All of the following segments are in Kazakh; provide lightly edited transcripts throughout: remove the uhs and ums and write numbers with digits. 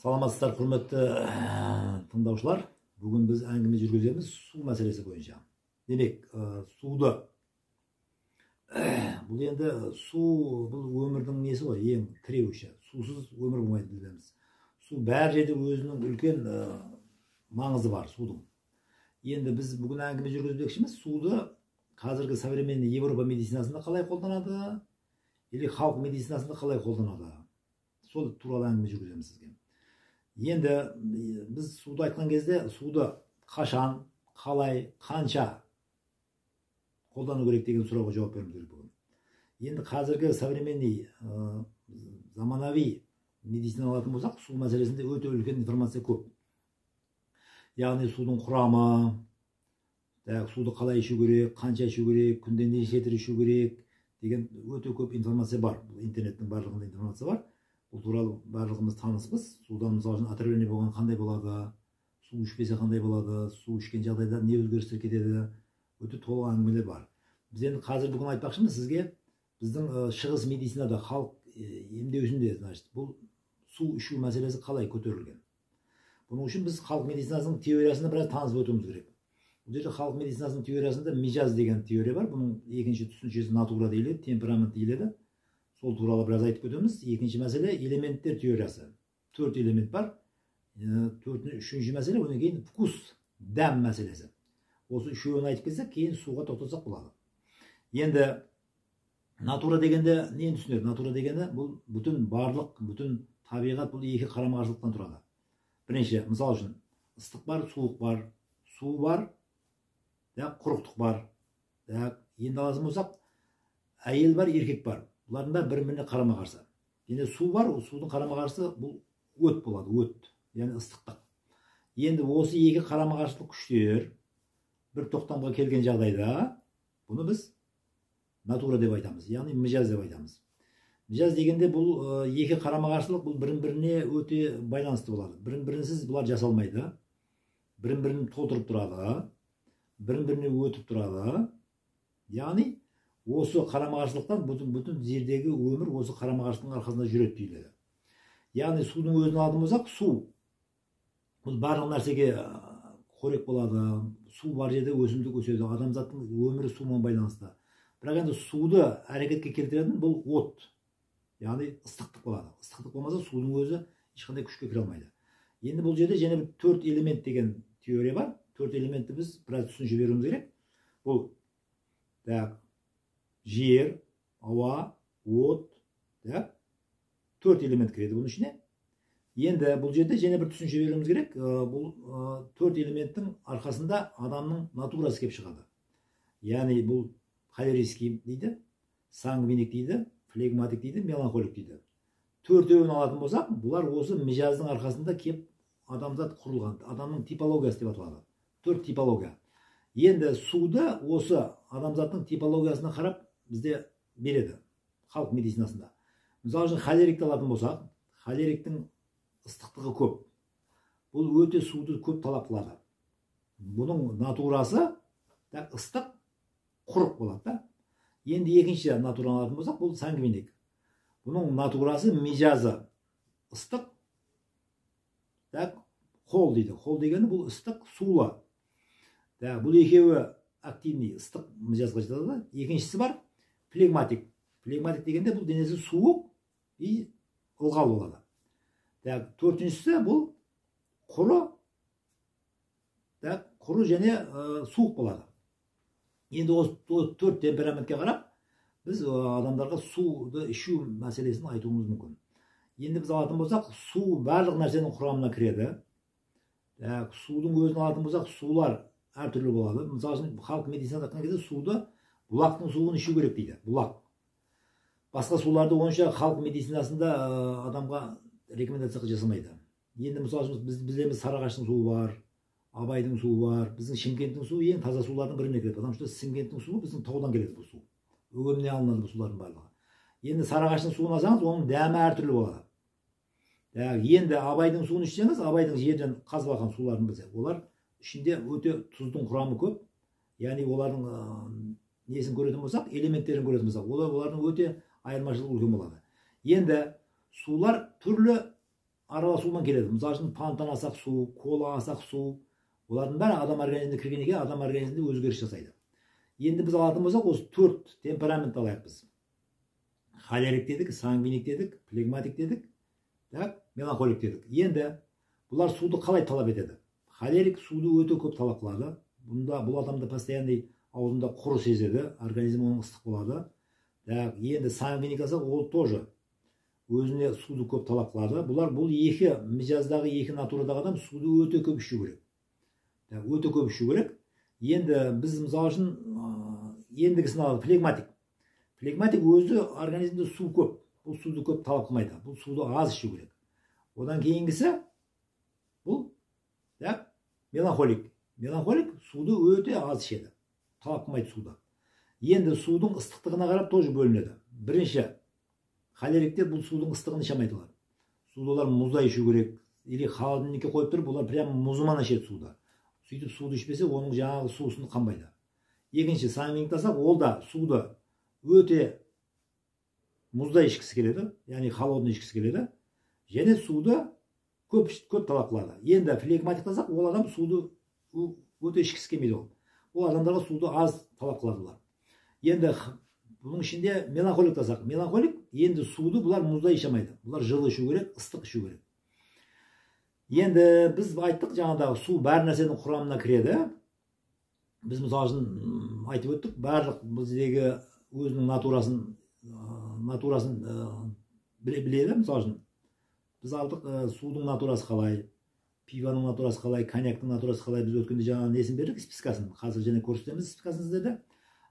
Саламатсыздар, құрметті тыңдаушылар. Бүгін біз әңгіме жүргіземіз су мәселесі бойынша. Демек, суды, бұл енді су, бұл өмірдің несі ғой, ең тіреуіші. Сусыз өмір болмайды, білеміз. Су бәр жерде өзінің үлкен маңызы бар судың. Енді біз бүгін әңгіме жүргізбекшіміз, суды қазіргі современный Европа медицинасында қалай қолданады, или халық медицинасында қалай қолданады. Сол туралы әңгіме жүргіземіз сізге. Енді біз суды айтқан кезде суды қашан, қалай, қанша қолдану керек деген сұрауға жауап беруіміз керек бүгін. Енді қазіргі современный, заманауи медицина алатын болсақ, су мәселесінде өте үлкен информация көп. Яғни судың құрамы, суды қалай ішу керек, қанша ішу керек, күнде неше литр ішу керек деген өте көп информация бар. Бұл интернеттің барлығында информация бар. Бұл туралы барлығымыз таныспыз. Судан, мысалы үшін, отравление болған қандай болады, су ішпесе қандай болады, су ішкен жағдайда не өзгерістер кетеді, өте толық әңгімелер бар. Біз енді қазір бүгін айтпақшымыз сізге, біздің шығыс медицинада, халық емдеусінде, значит, бұл су ішу мәселесі қалай көтерілген. Бұның үшін біз халық медицинасының теориясына біраз танысып өтуіміз керек. Бұл жерде халық медицинасының теориясында мижаз деген теория бар. Бұның екінші түсіншесі натура дейіледі, темперамент дейіледі. Сол туралы біраз айтып өтеміз. Екінші мәселе элементтер теориясы. 4 элемент бар. Үшінші мәселе, одан кейін вкус, дәм мәселесі. Осы үшеуін айтып кетсек, кейін суға тоқталсақ болады. Енді натура дегенде нені түсінеді? Натура дегенде бұл бүтін барлық, бүтін табиғат, бұл екі қарама-қарсылықтан тұрады. Бірінші, мысал үшін, ыстық бар, суық бар, су бар, құрықтық бар. Енді алатын болсақ, әйел бар, еркек бар. Бұлардың бәрі бір-біріне қарама-қарсы. Енді су бар, судың қарама-қарсы бұл өт болады, өт, яғни ыстықтық. Енді осы екі қарама-қарсылық күштер бір тоқтамға келген жағдайда бұны біз натура деп айтамыз, яғни мижаз деп айтамыз. Мижаз дегенде бұл екі қарама-қарсылық бұл бірін-біріне өте байланысты болады. Бірін-бірінсіз бұлар жасалмайды. Бірін-бірін толтырып тұрады, бірін-біріне өтіп тұрады. Яғни осы қарама-қарсылықтан бүтін жердегі өмір осы қарама-қарсылықтың арқасында жүреді дейіледі. Яғни судың өзін алатын болсақ, су бұл барлық нәрсеге қорек болады. Су бар жерде өсімдік өседі. Адамзаттың өмірі сумен байланысты. Бірақ енді суды әрекетке келтіретін бұл от, яғни ыстықтық болады. Ыстықтық болмаса судың өзі ешқандай күшке кіре алмайды. Енді бұл жерде және бір 4 элемент деген теория бар. 4 элементті біз біраз түсінше беруіміз керек. Бұл жер, ауа, от, 4 элемент кіреді бұның ішіне. Енді бұл жерде және бір түсінше беруіміз керек. Бұл 4 элементтің арқасында адамның натурасы кеп шығады. Яғни бұл холерический дейді, сангвиник дейді, флегматик дейді, меланхолик дейді. Төртеуін алатын болсақ, бұлар осы мижаздың арқасында кеп адамзат құрылған, адамның типологиясы деп аталады. 4 типология. Енді суды осы адамзаттың типологиясына қарап бізде береді халық медицинасында. Мысалы үшін холерикті алатын болсақ, холериктің ыстықтығы көп. Бұл өте суды көп талап қылады. Бұның натурасы ыстық, құрық болады да. Енді екінші натураны алатын болсақ, бұл сангвиник. Бұның натурасы мижазы ыстық, қол дейді. Қол дегені бұл ыстық, сулы. Бұл екеуі активный, ыстық мижазға жатады. Екіншісі бар флегматик. Флегматик дегенде бұл денесі суық и ылғал болады. Төртіншісі бұл құры, құры және суық болады. Енді осы 4 темпераментке қарап біз адамдарға суды ішу мәселесін айтуымыз мүмкін. Енді біз алатын болсақ, су барлық нәрсенің құрамына кіреді. Судың өзін алатын болсақ, сулар әртүрлі болады. Мысалы үшін, халық медицинада айтқан кезде суды бұлақтың суын ішу керек дейді. Бұлақ. Басқа суларды онша халық медицинасында адамға рекомендация жасамайды. Енді мысалы үшін біз білеміз, Сарыағаштың суы бар, Абайдың суы бар. Біздің Шымкенттің суы ең таза сулардың біріне кіреді. Потому что Шымкенттің суы біздің таудан келеді бұл су. Өгемнен алынады бұл сулардың барлығы. Енді Сарыағаштың суын алсаңыз, оның дәмі әртүрлі болады. Енді Абайдың суын ішсеңіз, Абайдың жерден қазып алған суларын білсек, олар ішінде өте тұздың құрамы көп. Яғни олардың несін көретін болсақ, элементтерін көретін болсақ, олардың өте айырмашылығы үлкен болады. Енді сулар түрлі араласуымен келеді. Мысалы үшін, фантаны алсақ су, кола алсақ су, олардың бәрі адам организміне кіргеннен кейін адам организмінде өзгеріс жасайды. Енді біз алатын болсақ, осы төрт темперамент алайық біз. Холерик дедік, сангвиник дедік, флегматик дедік, так, меланхолик дедік. Енді бұлар суды қалай талап етеді? Холерик суды өте көп талап қылады. Бұнда бұл адамда постоянный аузында құры сезеді, организм оның ыстық болады. Так, енді сангвиник алсақ, ол тоже өзіне суды көп талап қылады. Бұлар, бұл екі мижаздағы, екі натурадағы адам суды өте көп ішу керек. Так, өте көп ішу керек. Енді біз, мысалы үшін, ендігісін алайық, флегматик. Флегматик өзі организмде су көп. Бұл суды көп талап қылмайды. Бұл суды аз ішу керек. Одан кейінгісі бұл, так, меланхолик. Меланхолик суды өте аз ішеді. Талап қылмайды суды. Енді судың ыстықтығына қарап тоже бөлінеді. Бірінші, холериктер бұл судың ыстығын іше алмайды олар. Суды олар мұздай ішу керек. Или холодильникке қойып тұрып, олар прямо мұзымен ішеді суды. Сөйтіп суды ішпесе, оның жаңағы сусыны қанбайды. Екінші, сангвиник алсақ, ол да суды өте мұздай ішкісі келеді, яғни холодный ішкісі келеді. Және суды көп, көп талап қылады. Енді флегматик алсақ, ол адам суды өте ішкісі келмейді ол. Ол адамдарға суды аз талап қылады бұлар. Енді бұның ішінде меланхолик алсақ, меланхолик енді суды бұлар мұздай іше алмайды. Бұлар жылы ішу керек, ыстық ішу керек. Енді біз айттық, жаңағыдағы су бәр нәрсенің құрамына кіреді. Біз, мысалы үшін, айтып өттік, барлық біздегі өзінің натурасын біледі. Мысалы үшін, біз алдық, судың натурасы қалай, пивоның натурасы қалай, коньяктың натурасы қалай. Біз өткенде жаңа несін бердік, спискасын. Қазір және көрсетеміз спискасын сіздерде.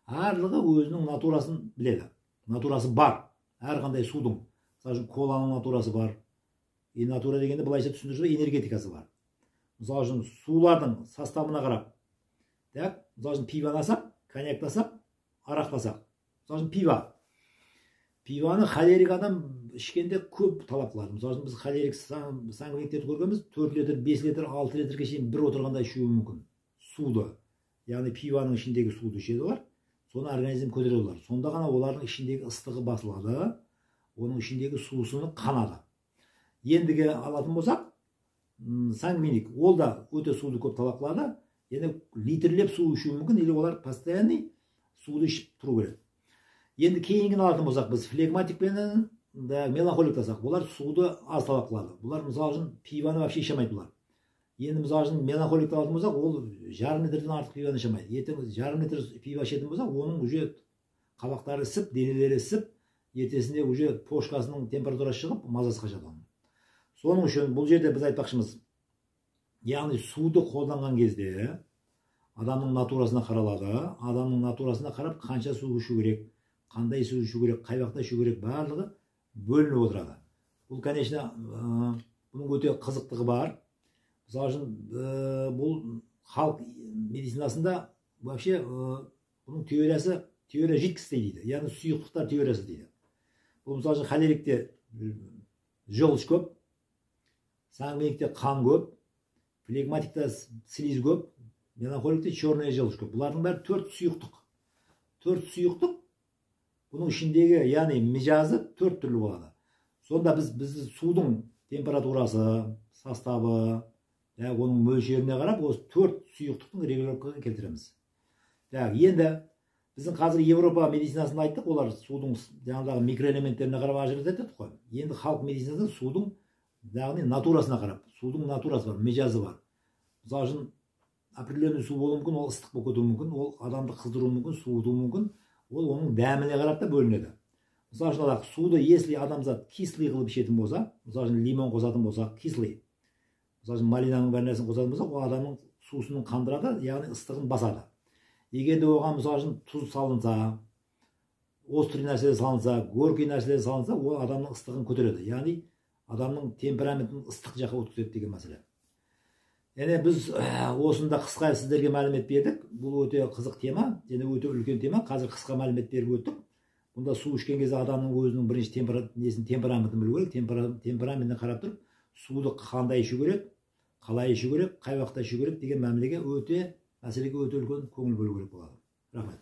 Барлығы өзінің натурасын біледі. Натурасы бар. Әр қандай судың. Мысалы үшін, коланың натурасы бар. И натура дегенде былайша түсіндірсе, энергетикасы бар. Мысалы үшін, сулардың составына қарап, так, мысалы үшін, пивоны алсақ, коньякты алсақ, арақты алсақ. Мысалы үшін, пиво. Пивоны холерик адам ішкенде көп талап қылады. Мысалы үшін, біз холерик, сангвиниктерді көргенбіз, 4 литр, 5 литр, 6 литрге шейін бір отырғанда ішуі мүмкін. Суды. Яғни пивоның ішіндегі суды ішеді олар. Соны организм көтереді олар. Сонда ғана олардың ішіндегі ыстығы басылады, оның ішіндегі сусыны қанады. Ендігі алатын болсақ, сангвиник, ол да өте суды көп талап қылады. Енді литрлеп су ішуі мүмкін, или олар постоянный суды ішіп тұру керек. Енді кейінгіні алатын болсақ, біз флегматик пенен да меланхолик алсақ, олар суды аз талап қылады. Бұлар, мысалы үшін, пивоны вообще іше алмайды бұлар. Енді, мысалы үшін, меланхоликті алатын болсақ, ол жарым литрден артық пивоны іше алмайды. Ертең жарым литр пиво ішетін болса, оның уже қабақтары ісіп, денелері ісіп, ертесінде уже почкасының температурасы шығып, мазасы қашады оның. Соның үшін бұл жерде біз айтпақшымыз, яғни суды қолданған кезде адамның натурасына қаралады, адамның натурасына қарап қанша су ішу керек, қандай су ішу керек, қай уақытта ішу керек, барлығы бөлініп отырады. Бұл, конечно, бұның өте қызықтығы бар. Мысалы үшін, бұл халық медицинасында вообще бұның теориясы теория жидкостей дейді, яғни сұйықтықтар теориясы дейді. Бұл, мысалы үшін, холерикте желчь көп, сангвиникте қан көп, флегматикта слизь көп, меланхоликте черная желчь көп. Бұлардың бәрі төрт сұйықтық. Төрт сұйықтық, бұның ішіндегі, яғни мижазы төрт түрлі болады. Сонда біз судың температурасы, составы, оның мөлшеріне қарап осы төрт сұйықтықтың регулировкаға келтіреміз. Так, енді біздің қазір Европа медицинасында айттық, олар судың жаңағыдағы микроэлементтеріне қарап ажыратады дедік қой. Енді халық медицинасында судың, яғни натурасына қарап, судың натурасы бар, мижазы бар. Мысалы үшін, определенный су болуы мүмкін, ол ыстық болып кетуі мүмкін, ол адамды қыздыруы мүмкін, суытуы мүмкін, ол оның дәміне қарап та бөлінеді. Мысалы үшін алайық, суды если адамзат кислый қылып ішетін болса, мысалы үшін, лимон қосатын болсақ, кислый, мысалы үшін, малинаның бір нәрсесін қосатын болсақ, ол адамның сусынын қандырады, яғни ыстығын басады. Егер де оған, мысалы үшін, тұз салынса, острый нәрселер салынса, горький нәрселер салынса, ол адамның ыстығын көтереді, яғни адамның темпераментін ыстық жаққа өткізеді деген мәселе. Яғни біз осында қысқа сіздерге мәлімет бердік. Бұл өте қызық тема және өте үлкен тема. Қазір қысқа мәлімет беріп өттік. Бұнда су ішкен кезде адамның өзінің бірінші несін, темпераментін білу керек. Темпераментіне қарап тұрып, суды қандай ішу керек, қалай ішу керек, қай уақытта ішу керек деген мәселеге өте үлкен көңіл бөлу керек болады. Рахмет.